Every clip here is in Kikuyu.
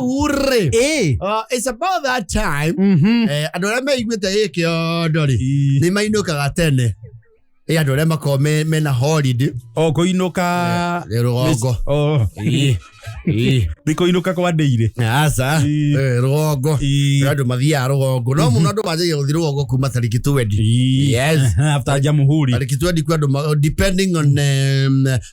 Rĩu rĩ, Ĩ. It's about that time. Andũ arĩa meiguĩte gĩ kĩondo rĩ, Ĩ. nĩ mainũkaga tene. Ĩ, andũ arĩa makoragwo mena holiday. O kũinũka. Nĩ rũgongo. O. Ĩ, ĩ. Ti kũinũka kwa ndĩirĩ. Aca. Ĩ. Rũgongo. Ĩ. Andũ mathiaga rũgongo, no mũno andũ manjagia gũthiĩ rũgongo kuma tarĩki 20. Ĩ. Yes. After Jamhuri. Tarĩki 20 kwĩ andũ depending on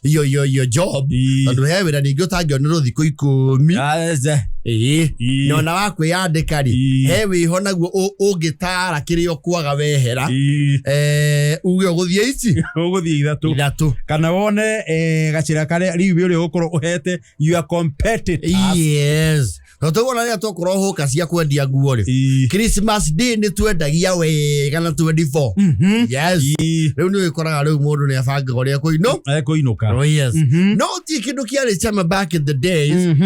your job. Ĩ. Tondũ he wĩra ningĩ ũtangĩonerwo thikũ 10. Aca. Ĩ. Ĩ. Na ona wa kwĩyandĩka rĩ, Ĩ. he wĩho naguo ũngĩtara kĩrĩa ũkwaga wehera. Ĩ. Uge ũgũthiĩ ici Ũgũthiĩ 3. 3. Kana wone gacĩra karĩa rĩu wĩ ũrĩa ũgũkorwo ũhete your competitors. Yes. No tũguo rĩrĩa twakorwo hũka cia kwendia nguo rĩ, Ĩ. Christmas Day nĩ twendagia wega na 24. Yes. Ĩ. Rĩu nĩ ũgĩkoraga rĩu mũndũ nĩ abangaga ũrĩa ekũinũ. Ekũinũka. Oh, yes. No ti kĩndũ kĩarĩ chama back in the days.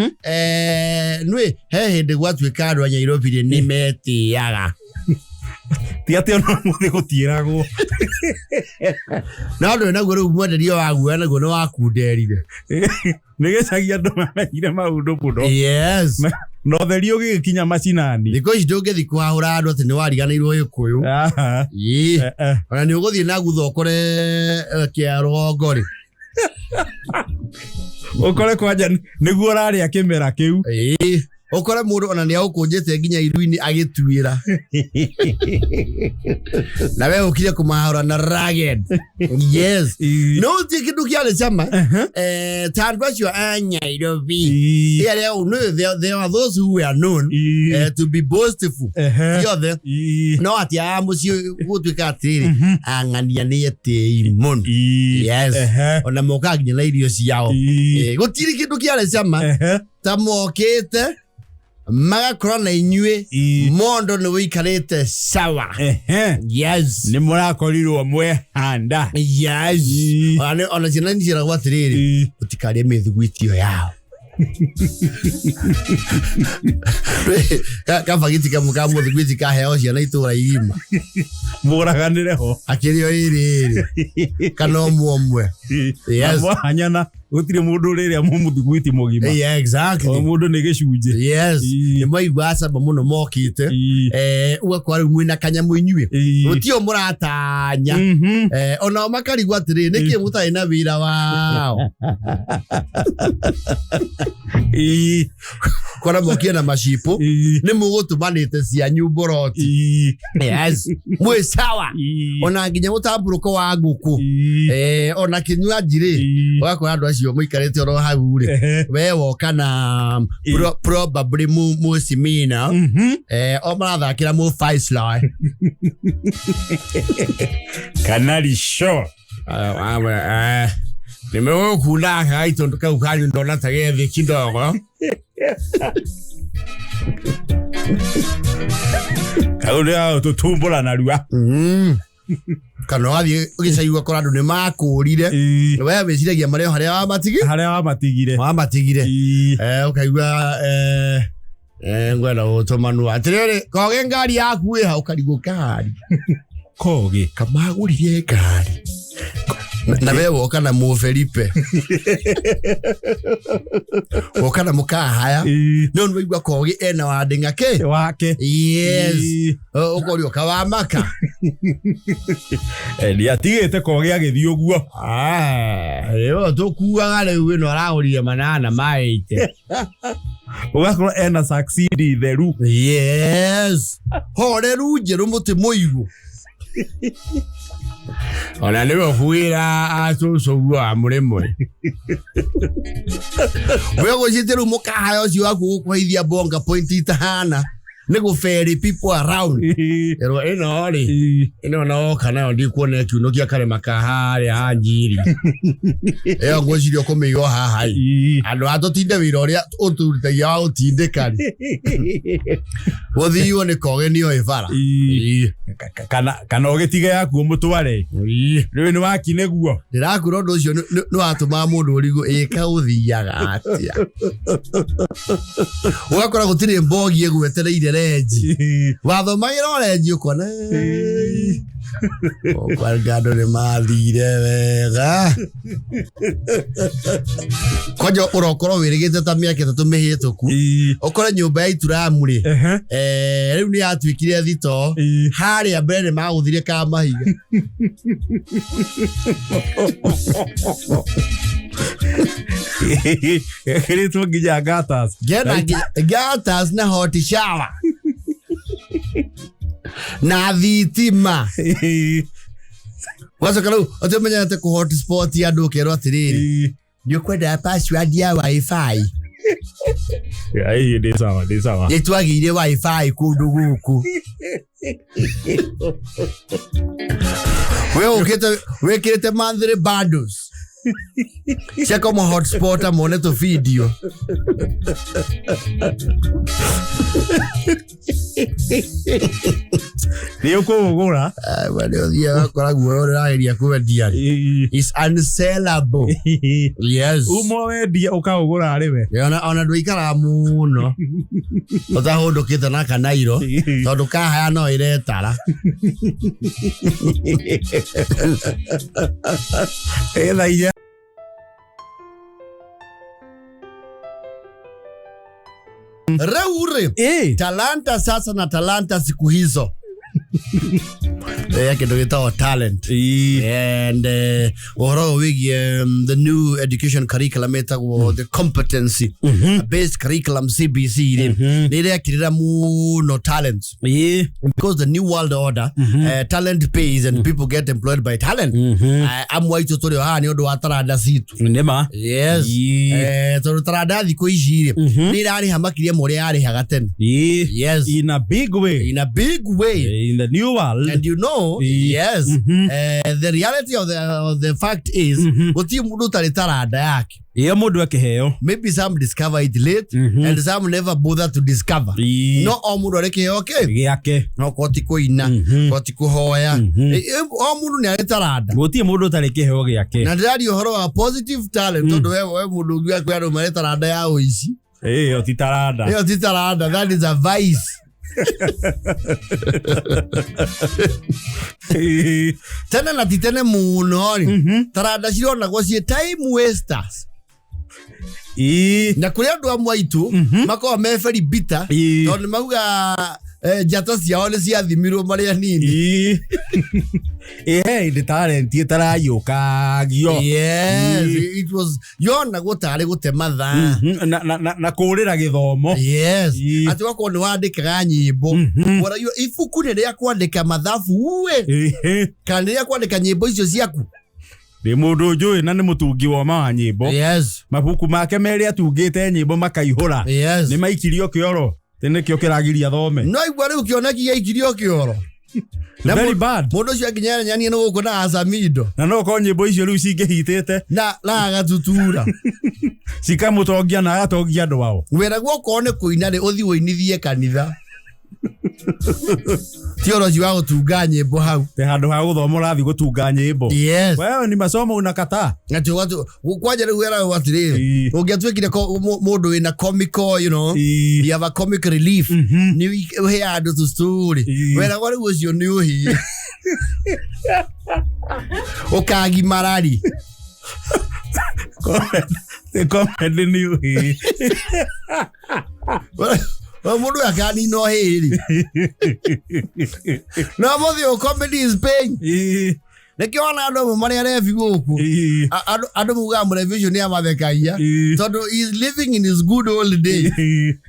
Nĩ he hĩndĩ gwatuĩka andũ a Nairobi rĩ nĩ metĩaga. Ti atĩ ona ũmũthĩ gũtiĩragwo. No ndũrĩ naguo rĩu mwenderio wa guoya naguo nĩ wakunderire. Nĩ gĩcagi andũ mamenyire maũndũ mũno. Yes. Na ũtheri ũgĩgĩkinya macinani. Thikũ ici ndũngĩthiĩ kũhahũra andũ atĩ nĩ wariganĩirwo Gĩkũyũ. Aha. Ĩ. Eh, eh. Ona nĩ ũgũthiĩ na gutha ũkore kĩa rũgongo rĩ. Ũkore kwanja nĩguo ũrarĩa kĩmera kĩu. Ĩ. Ũkore mũndũ ona nĩ agũkũnjĩte nginya iru-inĩ agĩtuĩra. Na we ũkire kũmahũra na ragged. Yes. Ĩ. No ti kĩndũ kĩarĩ cama. Aha. Ta andũ acio a Nairobi. Ĩ. Yeah, no, there are those who were known Ĩ. to be boastful. Ehe. Ciothe. Ĩ. No atĩ aya mũciĩ gũtuĩka atĩrĩrĩ, ang'ania nĩ etĩi mũno. Ĩ. Yes. Ehe. Ona mokaga nginya na irio ciao. Ĩ. Gũtirĩ kĩndũ kĩarĩ cama Ehe. ta mokĩte magakora na inyuĩ Ĩ. mondo nĩ wĩikarĩte sawa. Ehe. Yes. Nĩ mũrakorirwo mwehanda. Yes. Ĩ. Ona ciana nĩ ciĩragwo atĩrĩrĩ, Ĩ. ũtikarĩe mĩthiguiti ĩyo yao. Kabagiti kamwe ka mũthiguiti kaheo ciana itũra igima. Mũraganĩre ho. Akĩrĩo ĩrĩ ĩrĩ kana ũmwe ũmwe. Yes. Na mwahanyana gũtirĩ mũndũ ũrĩrĩa mũmũthiguiti mũgima. Yeah, exactly. O mũndũ nĩ gĩcunjĩ. Yes. Ĩ. Nĩ mwaigua cama mũno mokĩte. Ĩ. Ũgakora rĩu mwĩna kanyamũ inyuĩ. Ĩ. Gũtirĩ mũratanya. Onao makarigwo atĩrĩrĩ, nĩkĩ mũtarĩ na wĩra wao? Ĩ. Kora mokire na macipũ. Ĩ. Nĩ mũgũtũmanĩte cianyu mboroti. Ĩ. Yes. Mwĩ sawa. Ĩ. Ona nginya mũtambũrũko wa ngũkũ. Ĩ. Ona kĩnywanji rĩ, Ĩ. ũgakora andũ acio mũikarĩte oro hau rĩ, Ehe. we woka na probably mũcimina. O marathakĩra mũ Viceroy. Kana rico. Nimegũkunda gaitũ kau kanyu ndona ta gethĩ kidogo. Kau nĩ tũtumbũra narua. Kana ũgathiĩ gĩcagi ũgakora andũ nĩ makũrire. Ĩ. We wĩciragia marĩ o harĩa wamatigi? Harĩa wamatigire. Wamatigire. Ĩ. Ũkaigua ngwenda gũtũmanwo atĩrĩrĩ, koge ngari yaku ĩha, ũkarigwo ngari. Koge. Kamagũrire ngari. Na we woka na mũberipe. Woka na mũkahaya. Ĩ. No nĩ waigua koge ena wandĩng'a kĩ? Wake. Yes. Ĩ. Ũkorio kawamaka. Nĩ atigĩte koge agĩthiĩ ũguo. Ĩyo tũkuaga rĩu ĩno aragũrire manana ma 80. Ũgakorwo ena succeed theru. Yes. Horeru njerũ mũtĩ mũigũ. Ona nĩwe ũkuĩra acũcũ guo wa mũrĩmwe. We ũgũciĩte rĩu mũkahaya ũcio waku gũkũheithia bonga point itahana. Nĩ gũferry people around. Ĩrwo ĩno rĩ, ĩno noka nayo ndikuona ĩkiunũkia karĩma ka harĩa ha Njiri. Ĩyo ngwĩciria ũkũmĩiga o haha ĩ. Andũ a tũtinde wĩra ũrĩa ũtũrutagia wa gũtindĩka rĩ. Gũthiio nĩ koge nĩoĩ bara. Ĩ. Kana ũgĩtige yaku ũmũtware. Rĩu nĩ waki nĩguo. Ndĩrakwĩra ũndũ ũcio nĩ watũmaga mũndũ ũrigwo ĩka ũthiaga atĩa. Ũgakora gũtirĩ mbogi ĩgwetereire Renji wathomagĩra o Renji ũkona ũkwanga andũ nĩ mathire wega. Kwanja ũrokorwo wĩrĩgĩte ta mĩaka 3 mĩhĩtũku, ũkore nyũmba ya Ituramu rĩ, rĩu nĩ yatuĩkire thito, harĩa mbere nĩ magũthire ka mahiga. Ĩkĩrĩtwo nginya gutters. Ngena gutters na hot shower na thitima. Wacoka rĩu ũtĩmenyete kũ hotspot andũ ũkerwo atĩrĩrĩ, nĩ ũkwenda password ya wifi? Ai, ndĩ sawa, ndĩ sawa. Nĩ twagĩire wifi kũndũ gũkũ. We ũkĩte wĩkĩrĩte monthly bundles cia kũmũ hotspot mone tũ video. Nĩ ũkũũgũra. Nĩ ũthiaga ũgakora guoya ũrĩa ũrageria kwendia is unsellable. Yes. Uma wendia ũkaũgũra arĩ we. Ona ndũikaraga mũno ũtahũndũkĩte na kanairo tondũ kahaya no ĩretara. Ĩtha inya. Rĩu rĩ, talanta sasa na talanta siku hizo kĩndũ gĩtagwo talent and ũhoro ũyũ wĩgiĩ the new education curriculum ĩtagwo the competency based curriculum CBC rĩ, nĩ ĩrekĩrĩra mũno talents because the new world order, talent pays and people get employed by talent. Amwe aitũ tũrĩ o haha nĩ ũndũ wa taranda citũ. Nĩma. Yes. Tondũ taranda thikũ ici rĩ, nĩ irarĩha makĩria ma ũrĩa yarĩhaga tene. Yes. In a big way. In a big way. In the new world. And you know, yes, the reality of the fact is, gũtirĩ mũndũ ũtarĩ taranda yake. Ĩyo mũndũ akĩheo. Maybe some discover it late and some never bother to discover. No o mũndũ arĩ kĩheo kĩ gĩake. No koti kũina, koti kũhoya. O mũndũ nĩ arĩ taranda. Gũtirĩ mũndũ ũtarĩ kĩheo gĩake. Na ndĩraria ũhoro wa positive talent tondũ we mũndũ ũngĩ kwĩ andũ marĩ taranda ya ũici. Ĩyo ti taranda. Ĩyo ti taranda, that is a vice. Tene na ti tene mũno rĩ, taranda cironagwo ciĩ time wasters. Na kũrĩ andũ amwe aitũ makoragwo me very bitter tondũ nĩ mauga njata ciao nĩ ciathimirwo marĩ anini. Ĩhe ndĩ talent ĩtaraiũkagio. Yes, it was yonagwo tarĩ gũte mathaa. Na kũũrĩra gĩthomo. Yes. Atĩ wakorwo nĩ wandĩkaga nyĩmbo. Waraigua ibuku nĩ rĩa kwandĩka mathabu we kana nĩ rĩa kwandĩka nyĩmbo icio ciaku. Ndĩ mũndũ njũĩ na nĩ mũtungi wa ma wa nyĩmbo. Yes. Mabuku make merĩ atungĩte nyĩmbo makaihũra. Yes. Nĩ maikirio kĩoro. Nĩkĩo kĩragiria thome. No igua rĩu kĩoneki gĩaikirio kĩoro. Very bad. Mũndũ ũcio nginya nyanie nĩ gũkũ na acamindo. Na no korwo nyĩmbo icio rĩu cingĩhitĩte. Na agatutura. Cikamũtongia na agatongia andũ ao. Wĩra guokorwo nĩ kũina rĩ, ũthiĩ ũinithie kanitha. Ti ũhoro ũcio wa gũtunga nyĩmbo hau. Te handũ ha gũthoma ũrathiĩ gũtunga nyĩmbo. Yes. Wewe ni masomo unakataa. Atĩ kwanja rĩu wĩra atĩrĩrĩ, ũngĩatuĩkire mũndũ wĩna comical, you know, you have a comic relief, nĩ ũheaga andũ tũ story. Wĩra rĩu ũcio nĩ ũhiĩ. Ũkagimara rĩ. Comedy nĩ ũhiĩ. Mũndũ akanina ũhĩĩ. No mũthĩ comedy is pain. Nĩkĩo ona andũ amwe marĩ arebi gũkũ. Andũ maugaga mũrebi ũcio nĩ amathekagia tondũ he is living in his good old days.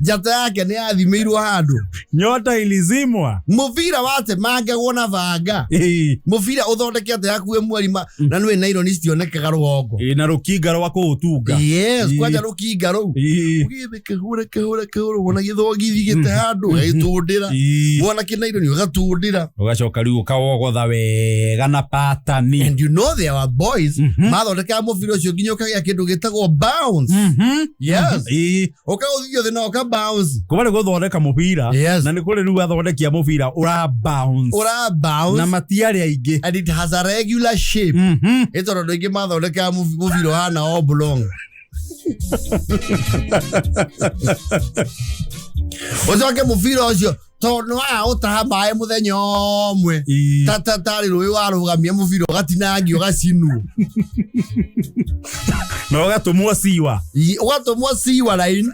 Njata yake nĩ yathimĩirwo handũ. Nyota ilizimwa. Mũbira watemangagwo na banga. Mũbira ũthondekete hakuhĩ mweri na nĩ naironi citionekaga rũgongo. Na rũkinga rwa kũũtunga. Yes, kwanja rũkinga rũu. Ũgĩthiĩ kĩhũre kĩhũre kĩhũre wona gĩthogithi gĩte handũ ũgagĩtũndĩra. Wona kĩnaironi ũgatũndĩra. Ũgacoka rĩu ũkawogotha wega na patani. And you know there were boys mathondekaga mũbira ũcio nginya ũkagĩa kĩndũ gĩtagwo bounce. Yes. Ũkaũthithio thĩ na ũka bounce. Kuma nĩ gũthondeka mũbira. Yes. Na nĩ kũrĩ rĩu athondekia mũbira ũra bounce. Ũra bounce. Na matiarĩ aingĩ. And it has a regular shape. Ĩ tondũ andũ aingĩ mathondekaga mũbira ũhana oblong. Ũcoke mũbira ũcio tondũ nĩwaga gũtaha maĩ mũthenya ũmwe ta tarĩ rũĩ warũgamia mũbira ũgatinangio ũgacinwo. Na ũgatũmwo siwa. Ũgatũmwo siwa line.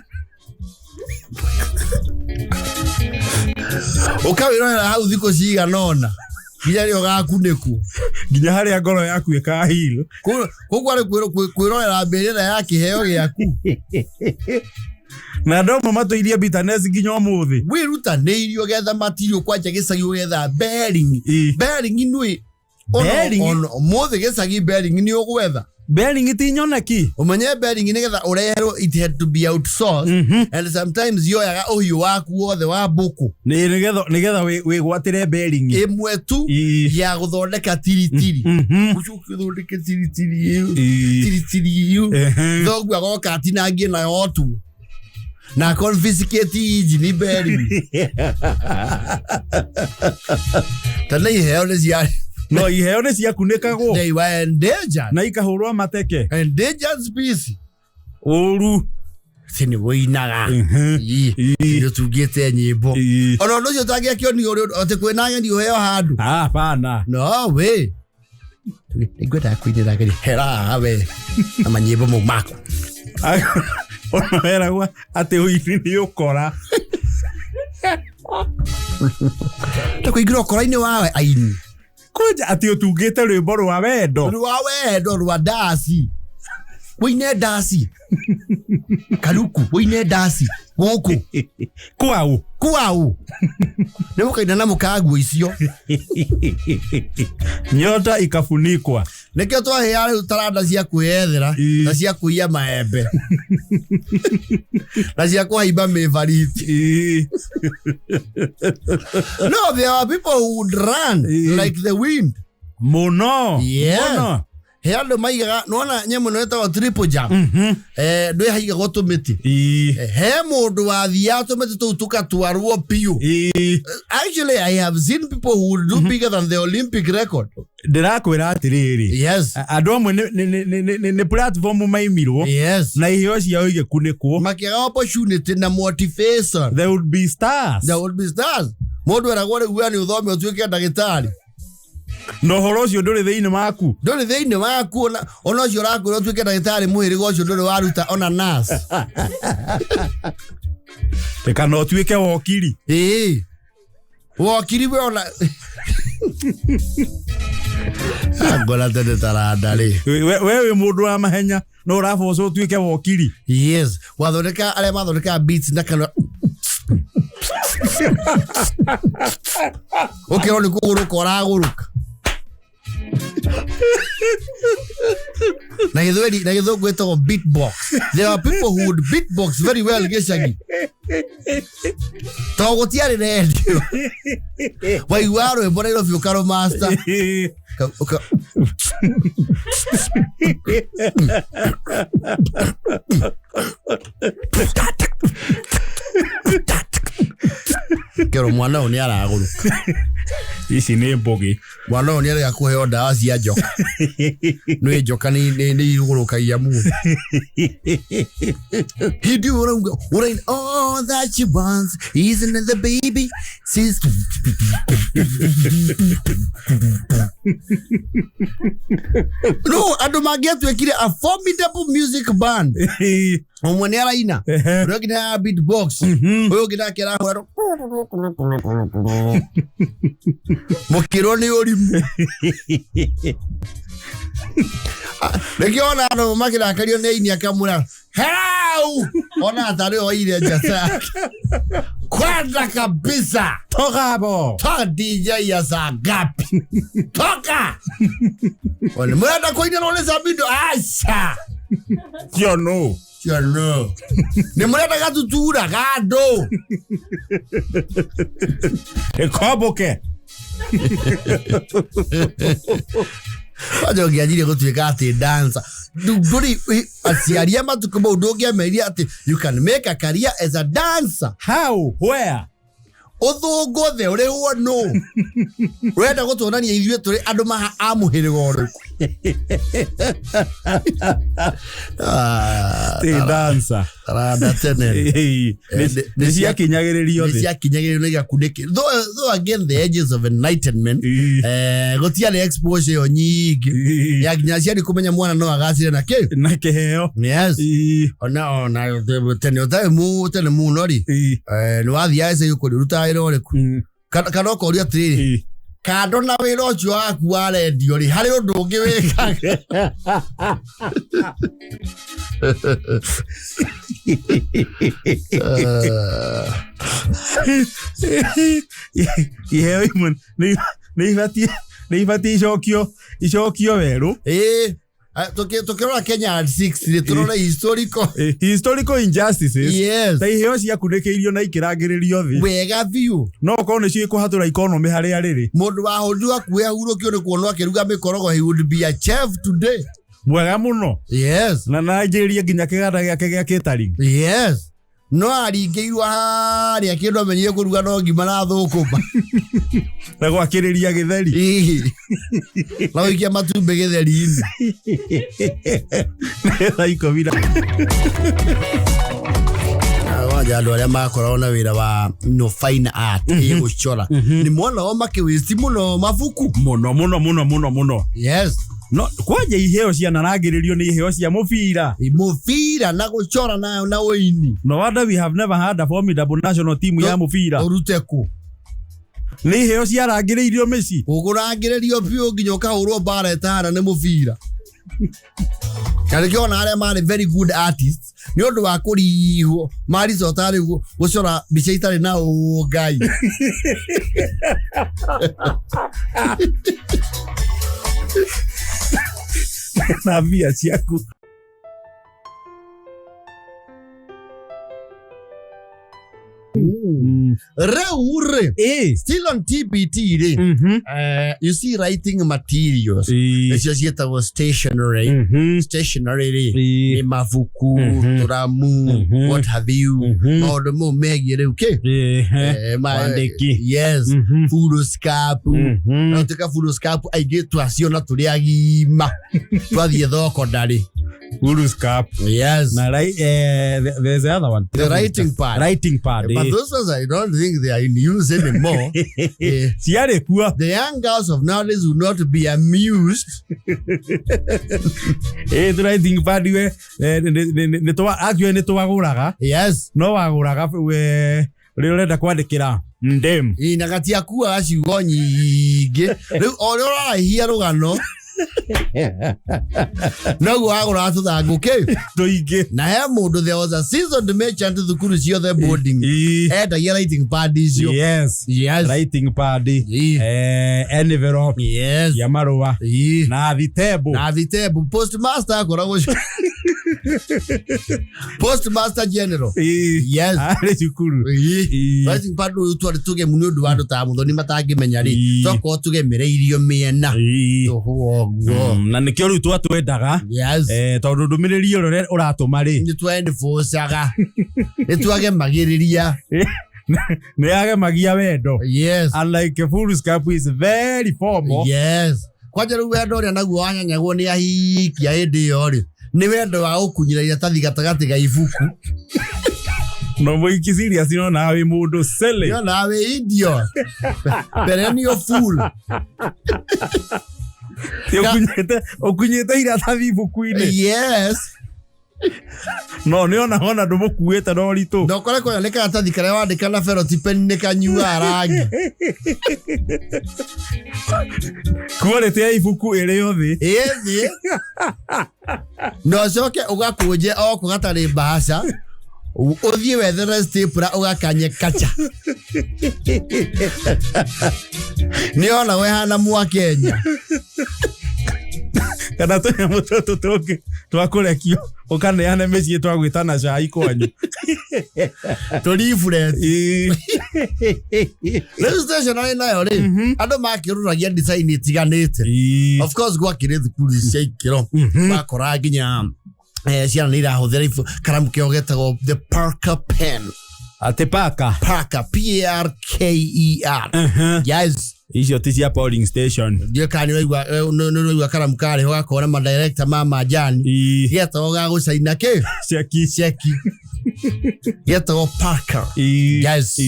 Ũkawĩrorera hau thikũ cigana ũna nginya rĩrĩa ũgakunĩkwo. Nginya harĩa ngoro yaku ĩkahil. Koguo arĩ kwĩrorera mbĩrĩra ya kĩheo gĩaku. Na andũ amwe matũirie bitterness nginya ũmũthĩ. Wĩrutanĩirie ũgetha matirio kwanja gĩcagi ũgetha bearing. Bearing nĩ Bearing? Ũmũthĩ gĩcagi bearing nĩ ũgwetha. Bearing ti nyoneki. Ũmenye bearing nĩgetha ũreherwo it had to be outsourced. And sometimes yoyaga ũhiũ waku wothe wa mbũkũ. Nĩgetha wĩgwatĩre bearing. Ĩmwe tu ya gũthondeka tiritiri. Ũcoke ũthondeke tiritiri ĩyo. Tiritiri ĩyo. Thoguo agoka atinangie nayo tu. Na confiscate engine bearing. Ta nĩ iheo nĩ ciarĩ. No iheo nĩ ciakunĩkagwo. They were endangered. Na ikahũrwo mateke. Endangered species. Ũru. Ti nĩ wũinaga. Nĩ ũtungĩte nyĩmbo. Ona ũndũ ũcio ũtangĩakĩonio atĩ kwĩna ageni ũheo handũ. Hapana. No way. Nĩngwendaga kũinĩra ageni. Hera haha we. Na manyĩmbo mau maku. Ona weragwo atĩ ũini nĩ ũkora. Ta kũingĩra ũkora-inĩ wa aini. Kwanja atĩ ũtungĩte rwĩmbo rwa wendo. Rwa wendo rwa ndaci. Wũine ndaci. Karuku wũine ndaci. Gũkũ. Kwau. Kwau. Nĩ mũkaina na mũkaguo icio. Nyota ikafunikwa. Nĩkĩo twahea rĩu taranda cia kwĩyethera na cia kũiya maembe. Na cia kũhaimba mĩbariti. No, there are people who would run like the wind. Mũno. Yes. Mũno. He andũ maigaga, nĩwona nyamũ ĩno ĩtagwo triple jump. Ndwĩhaigagwo tũmĩtĩ. He mũndũ wathiaga tũmĩtĩ tũu tũgatwarwo biũ. Actually, I have seen people who would do bigger than the Olympic record. Ndĩrakwĩra atĩrĩrĩ. Yes. Andũ amwe nĩ platform maimirwo. Yes. Na iheo ciao igĩkunĩkwo. Makĩaga opportunity na motivation. There would be stars. There would be stars. Mũndũ eragwo rĩu we nĩ ũthome ũtuĩke ndagĩtarĩ. Na ũhoro ũcio ndũrĩ thĩinĩ waku. Ndũrĩ thĩinĩ waku ona ũcio ũrakwĩra ũtuĩke ndagĩtarĩ mũhĩrĩga ũcio ndũrĩ waruta ona nurse. Kana ũtuĩke wokiri. Ĩĩ. Wokiri we ona Ngora tene taranda rĩ. We wĩ mũndũ wa mahenya no ũrabocwo ũtuĩke wokiri. Yes. Wathondeka arĩa mathondekaga beats na kanua. Ũkerwo nĩ kũgũrũka ũragũrũka. Na gĩthweri na gĩthũngũ ĩtagwo beatbox. There are people who would beatbox very well gĩcagi. Tondũ gũtiarĩ redio. Waiguaga rwĩmbo Nairobi ũkarũmaster. Kero mwana ũyũ nĩ aragũrũka. Ici nĩ mbũgĩ. Mwana ũyũ nĩ arega kũheo ndawa cia njoka. Nĩ njoka nĩ igũrũkagia mũno. He do what I'm what all that she wants is another baby. Since No, andũ mangĩatuĩkire a formidable music band. Ũmwe nĩ araina, ũrĩa ũngĩ nĩ ara beatbox, ũyũ ũngĩ nake arahũra mũkĩrwo nĩ ũrimũ. Nĩkĩo ona andũ makĩrakario nĩ aini akamwĩra hau ona tarĩ oire njata yake. Kwenda kabisa. Toka hapo. Toka DJ ya saa ngapi? Toka. Wale mrenda kuinĩrwo nĩ Samido aca. Sio no. Sio no. Nĩ mũrenda gatutura gandũ. Ĩkomboke. Kwanja ũngĩanjirie gũtuĩka atĩ dancer. Ndũrĩ aciari a matukũ mau ndũngĩamerire atĩ you can make a career as a dancer. How? Where? Ũthũngũ the ũrĩhwo nũ? Ũrenda gũtuonania ithuĩ tũrĩ andũ maha a mũhĩrĩga ũrĩkũ? Ah, Ti dancer. taranda tene. Ĩĩ, nĩ ciakinyagĩrĩrio Nĩ thĩ. ciakinyagĩrĩrio nĩ gakunĩkĩ. Though again the ages of enlightenment, Ĩĩ. gũtiarĩ exposure ĩyo nyingĩ Ĩĩ. ya nginya aciari kũmenya mwana no agacĩre na kĩ. Na kĩheo. Yes. Ĩĩ. Ona tene ũtarĩ tene mũno rĩ, Ĩĩ. nĩ wathiaga icagi kũrĩ ũrutaga wĩra ũrĩkũ? Kana ũkorio atĩrĩrĩ, Ĩĩ. kando na wĩra ũcio waku wa rendio rĩ, harĩ ũndũ ũngĩ wĩkaga? Iheo imwe nĩ ibatiĩ icokio werũ. Ĩĩ. Tũkĩrora Kenya at 6 rĩ, tũrore historical. Historical injustices. Yes. Ta iheo ciakunĩkĩirio na ikĩrangĩrĩrio thĩ. Wega biũ. No okorwo nĩcio ikũhatũra economy harĩa rĩrĩ. Mũndũ wahũrirwo akuĩ ahurũkio nĩ kuonwo akĩruga mĩkorogo, he would be a chef today. Mwega mũno. Yes. Na nanjĩrĩrie nginya kĩganda gĩake gĩa catering. Yes. No aringĩirwo harĩa kĩndũ amenyire kũruga no ngima na thũkũma. Na gwakĩrĩria gĩtheri. Ĩĩ. Na gũikia matumbĩ gĩtheri-inĩ. Thaa ikũmi na Wanja andũ arĩa makoragwo na wĩra wa no fine art, ĩ gũcora, nĩ mona o makĩwĩsti mũno mabuku. Mũno mũno mũno mũno mũno. Yes. No kwanja iheo cianarangĩrĩrio nĩ iheo cia mũbira. Mũbira na gũcora na ũini. No wonder we have never had a formidable national team ya mũbira. Ũrute kũ? Nĩ iheo ciarangĩrĩirio mĩciĩ. Ũgũrangĩrĩrio biũ nginya ũkahũrwo mbara ĩtahana nĩ mũbira. Na nĩkĩo ona arĩa marĩ very good artists nĩ ũndũ wa kũrihwo maricota rĩu gũcora mbica itarĩ na ũngai. Na mbia ciaku. Rĩu rĩ, Ĩĩ. still on TBT rĩ, you see writing materials Ĩĩ. nĩcio ciĩtagwo stationery. Stationery rĩ, nĩ mabuku, tũramu, what have you, maũndũ mau megiĩ rĩu kĩ. Wandĩki. Yes. Foolscap. No tuĩka foolscap aingĩ twaciona tũrĩ agima twathiĩ thoko ndarĩ. Foolscap. Yes. Na there's the other one. The writing pad. Writing pad. But those ones I don't think they are in use anymore. Ciarĩ kuo. The young girls of nowadays will not be amused. Ĩĩ, writing pad we actually nĩ twagũraga. Yes. No wagũraga we rĩrĩa ũrenda kwandĩkĩra ndem. Ĩ, na gatiakuaga ciugo nyingĩ. Rĩu o ũrĩa ũraraihia rũgano noguo wagũraga tũthangũ kĩ. Tũingĩ. Na he mũndũ, there was a seasoned merchant thukuru ciothe boarding endagia writing pad icio. Yes. Yes. Writing pad. Ĩ. Envelope Yes. ya marũa. Ĩ. Na thitembũ. Na thitembũ. Postmaster akoragwo Postmaster General. Ĩ. Yes. Arĩ cukuru. Ĩ. Ĩ. Writing pad ũyũ twarĩ tũgemu nĩ ũndũ wa andũ ta Mũthoni matangĩmenya rĩ, Ĩ. twakorwo tũgemereirio mĩena. Ĩ. Tũhũa ũguo. Na nĩkĩo rĩu twatwendaga. Yes. Tondũ ndũmĩrĩri ĩyo ũratũma rĩ, Nĩ twendibocaga. Nĩ twagemagĩrĩria. Nĩ yagemagia wendo. Yes. Unlike foolscap is very formal. Yes. Kwanja rĩu wendo ũrĩa naguo wanyanyagwo nĩ ahikia hĩndĩ ĩyo rĩ, nĩ wendo wa gũkunyĩra iratathi gatagatĩ ga ibuku. No mũiki serious nĩonaga wĩ mũndũ silly. Nĩonaga wĩ idiot. Perennial fool. Ũkunyĩte iratathi ibuku-inĩ. Yes. No nĩona ona ndũmũkuĩte na ũritũ. Na ũkore kwaya nĩ karatathi karĩa wandĩka na feroti pen nĩ kanyuaga rangi. Quality ya ibuku ĩrĩ o thĩ. Ĩ thĩ. Na ũcoke ũgakũnje oko gatarĩ mbahaca, ũthiĩ wethere stapler ũgakanye kacha. Nĩ ona we hana Mwakenya. Kana tũnyamũ tũtũ tũngĩ twa kũrekio ũkaneane mĩciĩ twa gwĩtana cai kwanyu. Tũribũreti. Ĩĩ. Rĩu stationery nayo rĩ, andũ makĩrũragia design itiganĩte. Ĩĩ. Of course gwakĩrĩ thukuru cia ikĩro wakora nginya ciana nĩ irahũthĩra karamu kĩo getagwo the Parker pen. Atĩ paka. Parker, P A R K E R. Yes. Icio ti cia polling station. Ndiũĩ kana nĩ ũraigua karamu karĩ ho gakorwo na madirector ma majani. Getagwo ga gũcaina kĩ? Ceki. Ceki. Getagwo Parker. Yes.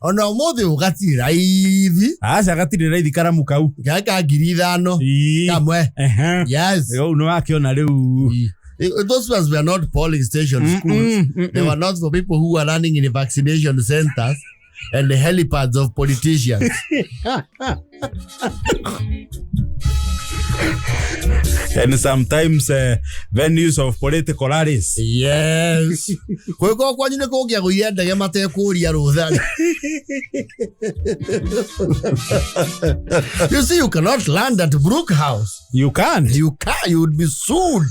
Ona ũmũthĩ ũyũ gatirĩ raithi. Aca, gatirĩ raithi karamu kau. Gaka 5,000 kamwe. Yes. Rĩu nĩ wakĩona rĩu. Those ones were not polling station schools. They were not for people who were running in the vaccination centers and the helipads of politicians. And sometimes venues of political rallies. Yes. Gwĩko kwanyu nĩ kũngĩagũire ndege matekũria rũtha. You see, you cannot land at Brook House. You can't. You can, you would be sued.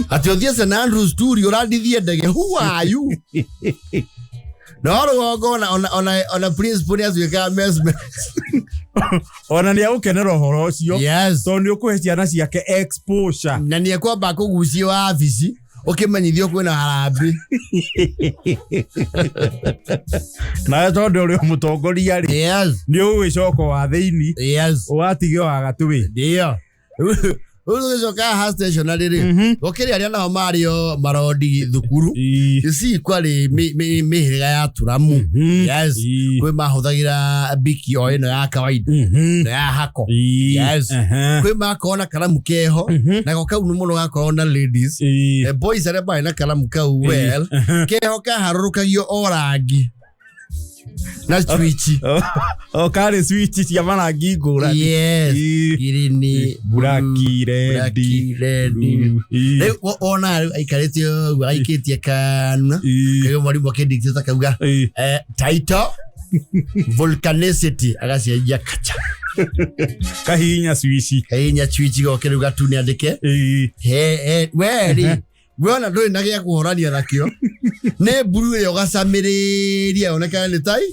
Atĩ ũthiĩ St Andrews turi ũrandithie ndege. Who are you? No rũgongo ona principal nĩ atuĩkaga mesmer. Ona nĩ agũkenera ũhoro ũcio. Yes. Tondũ nĩ ũkũhe ciana ciake exposure. Na nĩ ekwamba kũgucio wabici ũkĩmenyithio kwĩna harambĩ. Nawe tondũ ũrĩ o mũtongoria rĩ, nĩ ũgũgĩcoka wa thĩinĩ, ũgatige wa gatũĩ. Ndio. Rĩu tũgĩcoka haha stationary rĩ, gũkĩrĩ arĩa nao marĩ o marondi thukuru. You see, kwarĩ mĩhĩrĩga ya turamu. Yes. Kwĩ mahũthagĩra biki o ĩno ya kawaida, ĩno ya hako. Yes. Kwĩ makorwo na karamu keho, nako kau nĩ mũno gakorwo na ladies. Boys arĩa marĩ na karamu kau, well, keho kaharũrũkagio o rangi na switch. O karĩ switch cia marangi ngũrani. Yes. Green, Black, red. Black, red. Rĩu wona rĩu aikarĩte ũguo aikĩtie kanua, kaigua mwarimũ akĩndictate akauga title volcanicity, agacenjia kacha. Kahihinya switch. Kahihinya switch goke rĩu gatune andĩke. He we rĩ, wona ndũrĩ na gĩa kũhorania nakĩo, nĩ mburu ĩrĩa ũgacamĩrĩria yonekane nĩ tai.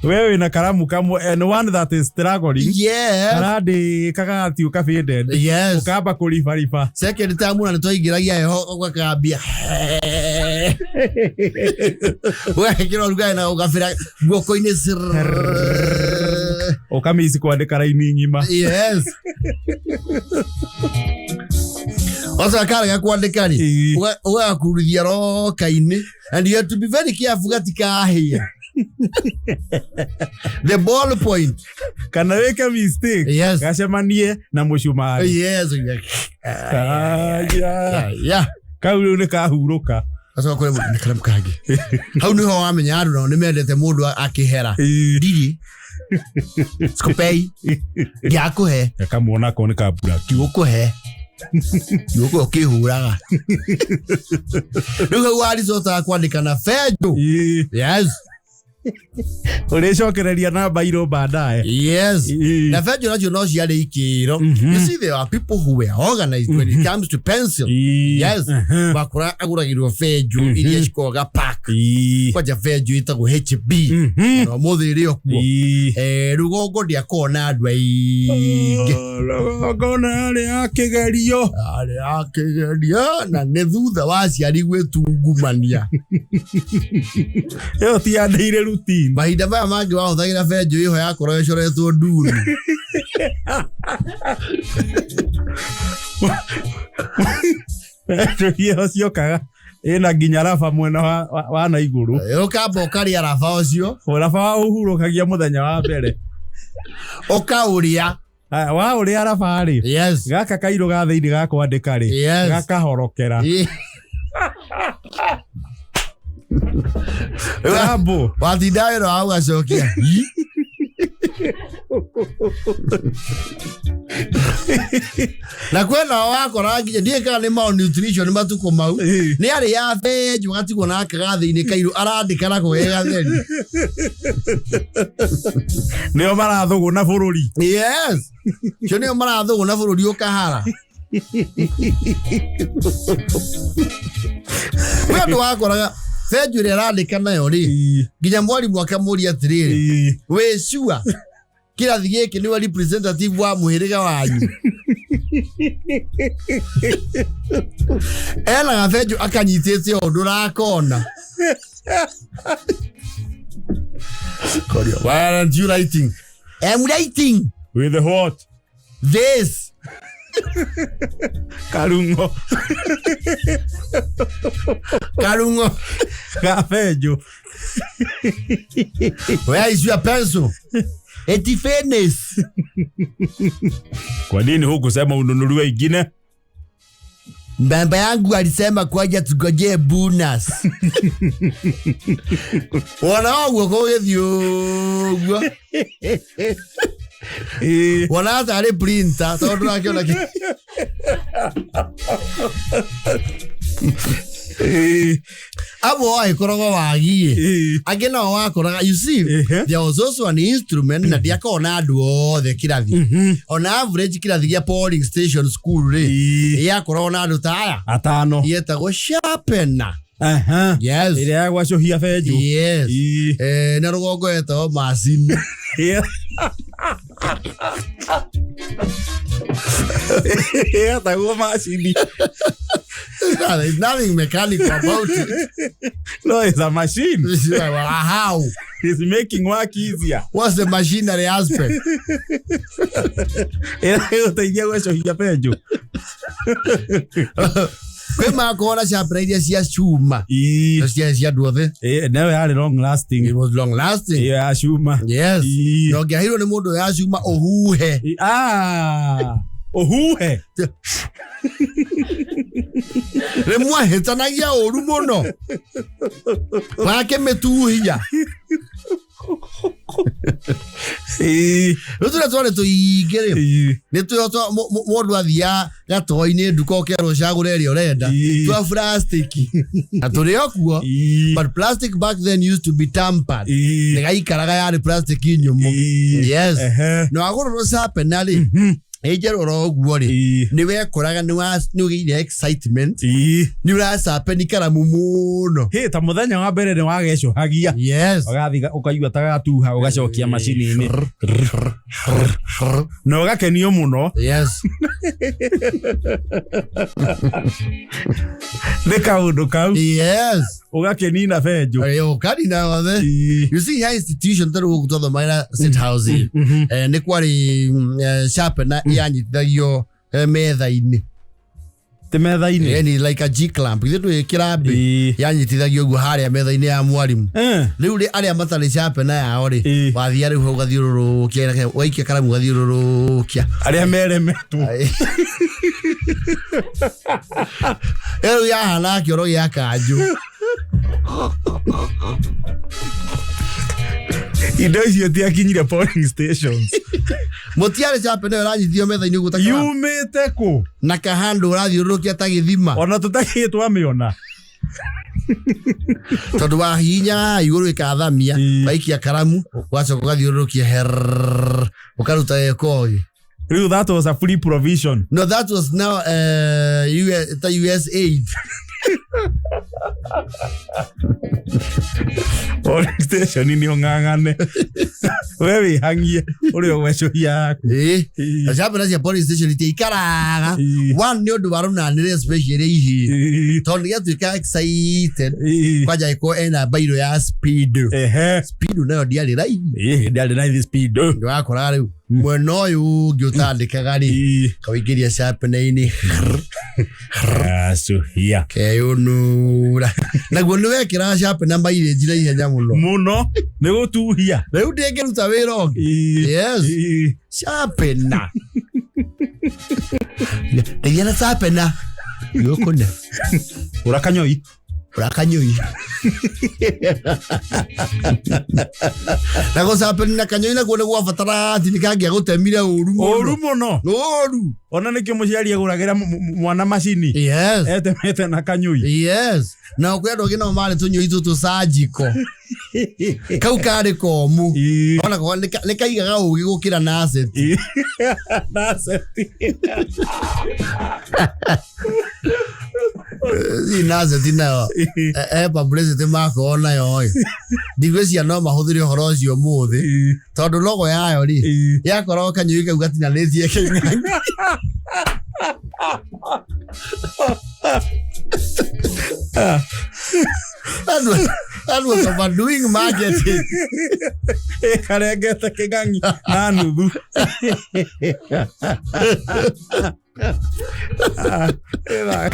We wĩna karamu kamwe and one that is struggling. Karandĩka gagatuĩka faded. Ũkamba kũribariba. Second time ona nĩtwaingĩragia heho ũgakambia ũgekĩra ũrugarĩ na ũgabĩra guoko-inĩ. Ũkamici kwandĩka raini ng'ima. Yes. Wacoka karega kwandĩka rĩ, ũgagakururithia roka-inĩ, and you have to be very careful gatikahĩe the ball point. Kana wĩke mistake, gacemanie na mũcumarĩ. Aya. Kau rĩu nĩ kahurũka. Gacoka kũrĩ mũndũ nĩ karamu kangĩ hau nĩho wamenya andũ nao nĩ mendete mũndũ akĩhera. Ndirĩ sikupei, ndiakũhe. Gakamwona ko nĩ ka black. Ndigũkũhe, ndigũkũhe ũkĩhũraga. Rĩu hau waricotaga kwandĩka na benjũ. Yes. Ũrĩcokereria na bairo baadaye. Yes. Na benjũ nacio no ciarĩ ikĩro. You see, there are people who were organized when it comes to pencil. Yes. Wakora agũragĩrwo benjũ iria cikoragwo pack. Kwanja benjũ ĩtagwo HB. Na ũmũthĩ ĩrĩ o kuo. Rũgongo ndĩakoragwo na andũ aingĩ. Rũgongo narĩ a kĩgerio. Arĩ a kĩgerio na nĩ thutha wa aciari gwĩtungumania. Ĩyo ti ya daily routine. Mahinda maya mangĩ wahũthagĩra benjũ ĩho yakorwo ĩcoretwo nduni. Benjũ ĩyo ciokaga ĩna nginya raba mwena wa na igũrũ. Ũkamba ũkarĩa raba ũcio. Raba wa ũhurũkagia mũthenya wa mbere. Ũkaũrĩa. Wa ũrĩa raba rĩ. Gaka kairũ ga thĩinĩ ga kwandĩka rĩ. Gakahorokera. Rambo. Watinda wĩra wa ũgacokia. Na kwĩna wakora nginya ndiũĩ kana nĩ malnutrition matukũ mau. Nĩ arĩ ya benjũ gatigwo nake ga thĩinĩ kairũ arandĩka nako ge gatheri. Nĩo marathũgũna bũrũri. Yes. Cio nĩo marathũgũna bũrũri ũkahara. Kwĩ andũ wakoraga benjũ ĩrĩa arandĩka nayo rĩ, nginya mwarimũ akamũria atĩrĩrĩ, wĩ sure kĩrathi gĩkĩ nĩwe representative wa mũhĩrĩga wanyu? Ena gabenjũ akanyitĩte o ũndũ ũrakona. Korio, why aren't you writing? I'm writing With what? This. Karungo. Karungo. Ga benjũ. Where is your pencil? Etifanes. Kwa nini hukusema ununuliwe ingine? Baba yangu alisema kwaja tugojee bonus. Wona ũguo kũgĩthiĩ ũguo. Wona tarĩ printer tondũ ndũrakĩona kĩ. Amwe wagĩkoragwo wagiĩ. Angĩ nao wakoraga, you see, there was also an instrument na ndiakoragwo na andũ othe kĩrathi. On average kĩrathi gĩa polling station school rĩ, yakoragwo na andũ ta aya. Atano. Yetagwo sharpener. Yes. Ĩrĩa ya gwacũhia benjũ. Yes. Na rũgongo yetagwo macini. Yetagwo macini. There's nothing mechanical about it. No, it's a machine. How? It's making work easier. What's the machinery aspect? Ĩragũteithia gwacũhia benjũ. Kwĩ makoragwo na sharpener iria cia cuma. Cia cia andũ othe. Nayo yarĩ long lasting. It was long lasting. Ĩyo ya cuma. Yes. Na ũngĩahirwo nĩ mũndũ ya cuma ũhuhe. Ũhuhe. Rĩmwe ahĩtanagia ũru mũno. Wakĩmĩtuhia. Rĩu tũrĩa twarĩ tũingĩ rĩ, nĩ tũrĩa mũndũ athiaga gatoo-inĩ nduka ũkerwo ũcagũre ĩrĩa ũrenda. Twa plastic. Na tũrĩ o kuo. But plastic back then used to be tampered. Nĩ gaikaraga yarĩ plastic nyũmũ. Yes. Na wagũrĩrwo sharpener rĩ, ĩ njerũ oro ũguo rĩ, nĩ wekoraga nĩ ũgĩire excitement. Nĩ ũracapeni karamu mũno. Hĩ, ta mũthenya wa mbere nĩ wagecũhagia. Yes. Ũgathiĩ ũkaigua ta gatuha ũgacokia macini-inĩ. Na ũgakenio mũno. Yes. Nĩ kaũndũ kau. Yes. Ũgakenina benjũ. Ũkanina yothe. You see, high institution ta rĩu gũkũ twathomagĩra State House. Nĩ kwarĩ sharpener yanyitithagio metha-inĩ. Ti metha-inĩ? Yani like a G clamp. Ithuĩ twĩ kĩrambĩ. Yanyitithagio ũguo harĩa metha-inĩ ya mwarimũ. Rĩu rĩ arĩa matarĩ sharpener yao rĩ, wathia rĩu hau ũgathiũrũrũkia, waikia karamu ũgathiũrũrũkia. Arĩa meremetwo. Rĩu yahana kĩoro gĩa kanjũ. Indo icio itiakinyire polling stations. Mũtiarĩ sharpener ĩranyitithio metha-inĩ ũguo ta karamu. Yumĩte kũ? Na kahandũ ũrathiũrũrũkia ta gĩthima. Ona tũtakĩĩ twamĩona. Tondũ wahihinya igũrũ ĩkathamia, waikia karamu, ũgacoka ũgathiũrũrũkia herrrr, ũkaruta ĩkoĩ. Rĩu that was a free provision. No, that was now US, USAID. Polling station nĩ ũng'ang'ane. We wĩhang'ie ũrĩa ũgwecũhia yaku. Sharpener cia polling station itiikaraga. One nĩ ũndũ wa rũnanĩre especially ihĩĩ. Tondũ nĩgĩatuĩka excited. Kwanja ĩkorwo ena bairũ ya speed. Speed nayo ndiarĩ raithi. Ndiarĩ raithi speed. Nĩwakoraga rĩu mwena ũyũ ũngĩ ũtandĩkaga rĩ, kaũingĩria sharpener-inĩ. Acũhia. Keyũnũra. Naguo nĩ wekĩraga sharpener mileage na ihenya mũno. Mũno, nĩ gũtuhia. Rĩu ndĩngĩruta wĩra ũngĩ. Yes. Sharpener. Ndeithia na sharpener. Yũkũne. Ũra kanyoi. Ũra kanyoi. Na gũcapeni na kanyoi nakuo nĩ gwabataraga atĩ nĩ kangĩagũtemire ũru mũno. Ũru mũno. Ũru. Ona nĩkĩo mũciari agũragĩra mwana macini. Yes. Etemete na kanyoi. Yes. Na kwĩ andũ angĩ nao marĩ tũnyoi tũtũ surgical. Kau karĩ komũ. Ona ko nĩ kaigaga ũgĩ gũkĩra naseti. Naseti. Naseti nayo. Publicity makorwo nayo ĩ. Ndigwĩciria no mahũthĩre ũhoro ũcio ũmũthĩ. Tondũ logo yayo rĩ, yakoragwo kanyoi kau gatinanĩtie kĩng'ang'i. That was overdoing marketing. Karengete kĩng'ang'i na nuthu. Ah, ĩtha.